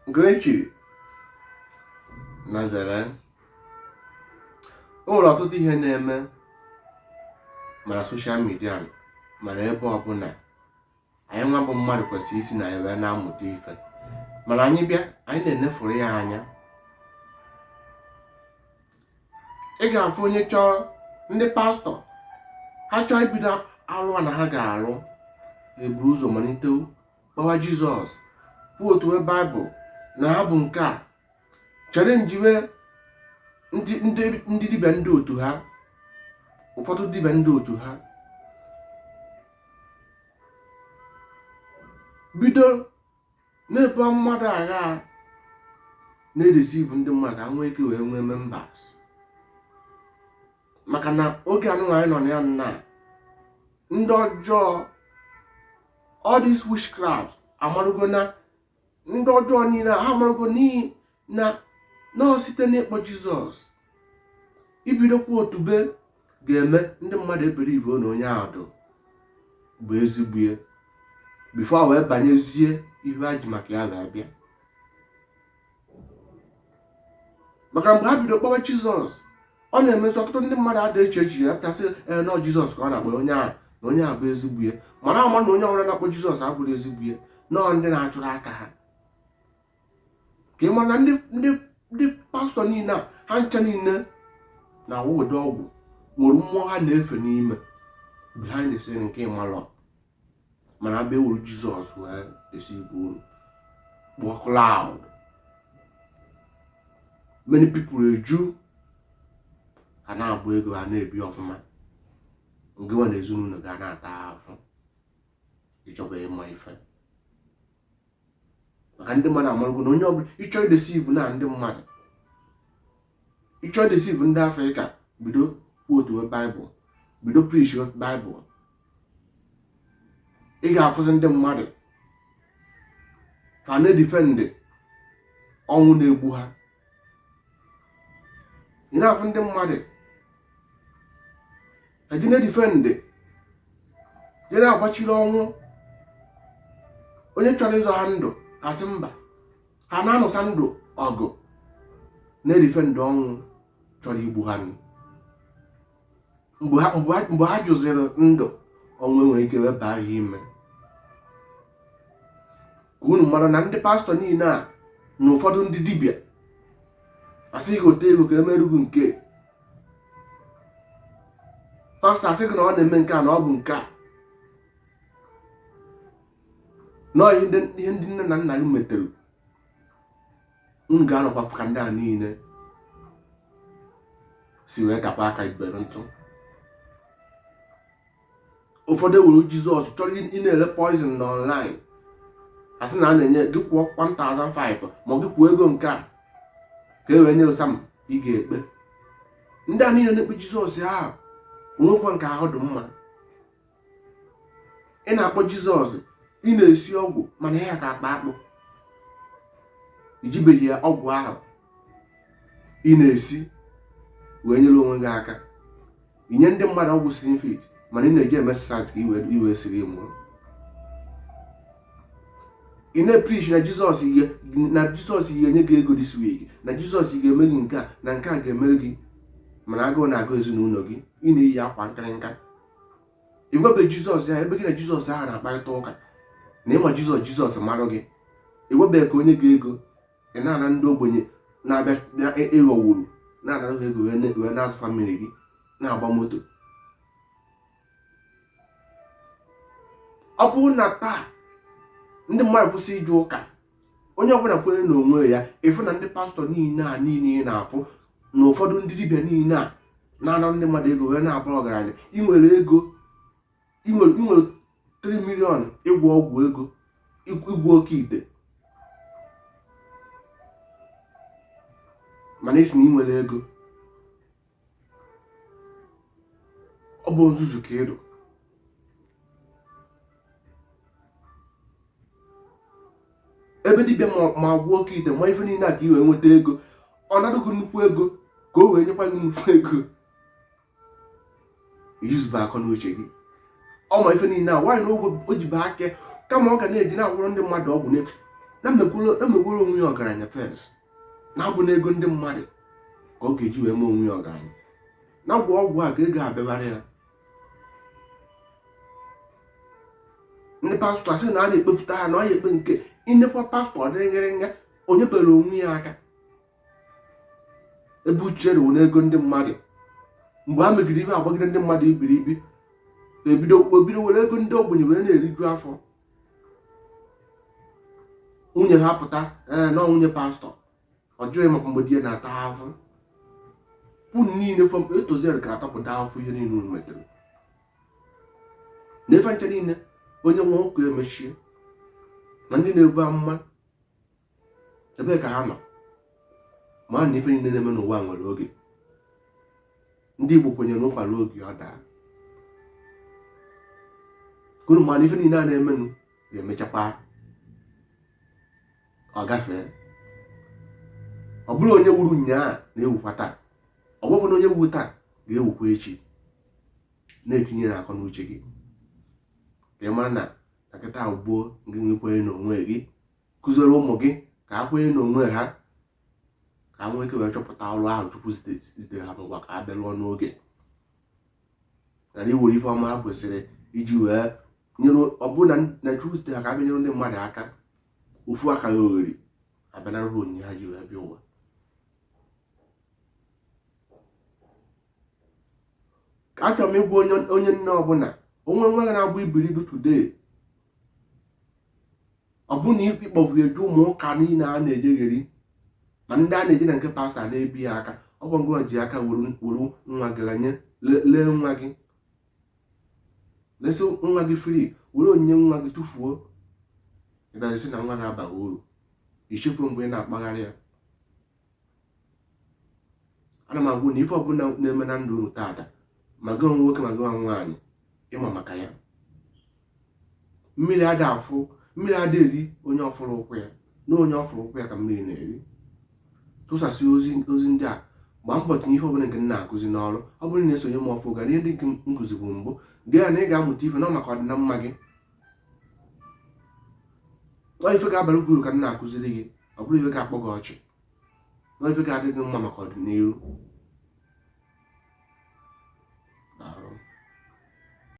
Nke onye chiri na zere. O nwere ọtụtụ ihe na-eme ma na social media, mana ebe ọbụla anyị nwa bụ mmadụ kwesịrị isi na ya wee na-amụta ife, mana anyị bịa anyị na-enefuru ya anya. Ị ga-afụ onye chọrọ ndị pastọ ha chọọ ibido alụ na ha ga-alụ, eburu ụzọ malite kpọwa Jizọs, quotewe Baịbụl na ha bụ nke a chere njiwe ndị dibịa ndị otu ha, ụfọdụ dibịa ndị otu ha bido na-ebu mmadụ agha, na-edeceive ndị mmadụ ka ha nwee ike wee nwee members. Maka na oge anụnwa anyị nọ na ya na ndị ọjọọ, all these witchcraft amarugo na ndị ọjọọ niile ha amarugo n'ihi na nọọ site n'ịkpọ Jizọs ibidokwa otube ga-eme ndị mmadụ ebelieve na onye ahụ bụ ezigbo ya before wee banyezie ihe ha ji maka ya ga-abịa. Maka mgbe ha bido kpọwa Jizọs, ọ na-emezi ọtụtụ ndị mmadụ ada eche echiche ya tasị ee na Jizọs ka ọ na-akpọ onye ahụ, na onye ahụ bụ ezigbo ya. Mara ama na onye ọbụla na-akpọ Jizọs abụrụ ezigbo ya, nọọ ndị na-achụrụ aka ha. Ka ị mara na ndị pastọ niile a, ha ncha niile na-awụ ụdị ọgwụ nwere mmụọ ha na-efe n'ime behind the scene nke ịmalọ, mana abịa ewuru Jizọs wee deceive unu, kpụọ crowd, many people eju ha na-agba ego, ha na-ebi ọfụma, ngị nwa na ezinụlọ ga na-ata afụ. Ịchọba ịma ife maka ndị mmadụ amarụgo na onye ọbụla ịchọ ideceive na ndị mmadụ, ịchọ ideceive ndị Afrịka, bido quotewe Baịbụl, bido preach Baịbụl, ị ga-afụzi ndị mmadụ ka na-edefend ọnwụ na-egbu ha. Ị na-afụ ndị mmadụ eji na-edefend, je na-agbachiri ọnwụ onye chọrọ ịzọ ha ndụ, ha sị mba, ha na-anụsa ndụ ọgụ, na-edefend ọnwụ chọrọ igbu ha. Mgbe ha jụziri ndụ, ọnwụ enwere ike wee baa ha ime. Ka unu mara na ndị pastọ niile a na ụfọdụ ndị dibịa asị gị ote ego ka emerụ gị nke pastọ, asị gị na ọ na-eme nke a, na ọ bụ nke a na ihe ndị nne na nna gị metere. Unu ga-anọkwa ka ndị a niile si wee dakwa aka ibere ntụ. Ụfọdụ ewuru Jizọs chọrọ ị na-ere poison na online, asị na a na-enye gị kwụọ 1005 ma ọ gị kwụọ ego nke a ka e wee nye sam ị ga-ekpe. Ndị a niile na-ekpe Jizọs ahụ onwekwa nke ahụ dị mma. Ị na-akpọ Jizọs, ị na-esi ọgwụ, mana ya ka akpa akpụ ijibeghị ya ọgwụ ahụ ị na-esi wee nyere onwe gị aka inye ndị mmadụ ọgwụ slim fit, mana ị na-eji eme exercise ka iwee siri mụọ. Ị na-epreach na Jizọs na Jizọs ga-enye gị ego this week, na Jizọs ga-eme gị nke a na nke a ga-emere gị, mana agụụ na-agụ ezinụlọ gị, ị na-eyi akwa nkịrịnka. Ị gwabe Jizọs ya ebe gị na Jizọs ahụ na-akparịta ụka na ịma Jizọs, Jizọs marụ gị. Ị gwabeghị ka onye gị ego, ị na-ana ndị ogbenye na-abịa ịghọwuru, na-anara ha ego wee na-azụ family gị, na-agba moto. Ọ bụrụ na taa ndị mmadụ kwụsị ije ụka, onye ọbụla kwere n'onwe ya, ịfụ na ndị pastọ niile a niile ị na-afụ na ụfọdụ ndị dibịa niile a na-ana ndị mmadụ ego wee na-abụ ọgaranya. Ị nwere ego, ị nwere 3 million ịgwọ ọgwụ ego, ịgwọ oke ite, mana ị sị na ị nwere ego. Ọ bụ nzuzu ka ịdụ. Ebe dibịa ma agwọ oke ite ma ife niile a ka ị wee nweta ego, ọ narụ gị nnukwu ego ka o wee nyekwa gị nnukwu ego. Iyuzuba akọ na uche gị, ọ ma ife niile a nwaanyị na o jibe aka kama ọ ga na-eji na-agwụrụ ndị mmadụ ọgwụ. Na mekwuru onwe ya ọgaranya first, na-abụ n'ego ndị mmadụ ka ọ ga-eji wee mee onwe ya ọgaranya, na gwọ ọgwụ a ka ego abịabara ya. Ndị pastọ asị na a na-ekpefụta ha na ọ ya ekpe nke inekwa pastọ ọ dịrị nga onye bere onwe ya aka ebe uche rụrụ n'ego ndị mmadụ. Mgbe a megide ihe agbagide ndị mmadụ ibiribi, ebido ebido were ego ndị ogbenye wee na-eriju afọ. Nwunye ha pụta, ee, na nwunye pastọ, ọ jụghị maka mgbe di ya na-ata ahụhụ. Unu niile from A to Z ga-atapụta ahụhụ ihe niile unu metere na ife ncha niile. Onye nwe ụka emechie, ma ndị na-ebu amụma, ebee ka ha nọ? Ma na ife niile na-eme n'ụwa nwere oge. Ndị Igbo kwenyere na ụkwa ruo oge ọ daa. Unu ma na ife niile a na-emenụ ga-emechakwa ọ gafee. Ọ bụrụ onye wuru nyaa na-ewukwa taa, ọ bụrụ na onye wu taa ga-ewukwa echi. Na-etinye na akọ na uche gị ka ị mara na na kịta ugbuo gị nwekwenye n'onwe gị, kụziere ụmụ gị ka ha kwenye n'onwe ha, ka ha nwee ike wee chọpụta ọrụ ahụ Chukwu zitere ha n'ụwa ka ha bịa rụọ n'oge, ghara iwere ife ọma ha kwesịrị iji wee nyere. Ọ bụrụ na Chukwu zitere ha ka ha bịa nyere ndị mmadụ aka, ofu aka ya oghere abịanara ha onyinye ha ji wee bịa ụwa. Achọrọ m ịgwa onye nne ọbụla onwe nwa gị na-agba iberibe today, ọ bụrụ na ịkpọvu eju ụmụ ụka niile a na-ejegheri, ma ndị a na-eje na nke pastọ na-ebi ya aka, ọ bụ ngwa ji aka were nwa gị lanye lee nwa gị, lesị nwa gị free, were onyinye nwa gị tụfuo, ịbịazi sị na nwa gị abaghị uru, ichefuo mgbe ị na-akpagharị ya. Ana m agwa na ife ọbụla na-eme na ndụ unu taata, ma gị nwoke ma gị nwaanyị, ịma maka ya. Mmiri ada afụ, mmiri ada eri onye ọfụrụ ụkwụ ya, na onye ọfụrụ ụkwụ ya ka mmiri na-eri. Tụsasị ozi ndị a, gbaa mbọ tinye ife ọbụla nke m na-akụzi n'ọrụ. Ọ bụrụ na esonye m ọfụ, gara ihe ndị nke m kụzibụ mbụ gee ya na ị ga-amụta ife na maka ọdịna mma gị. Ọ ife ga-abara gị uru ka m na-akụziri gị, ọ bụrụ ife ga-akpọ gị ọchị, na ife ga-adị gị mma maka ọdịnihu.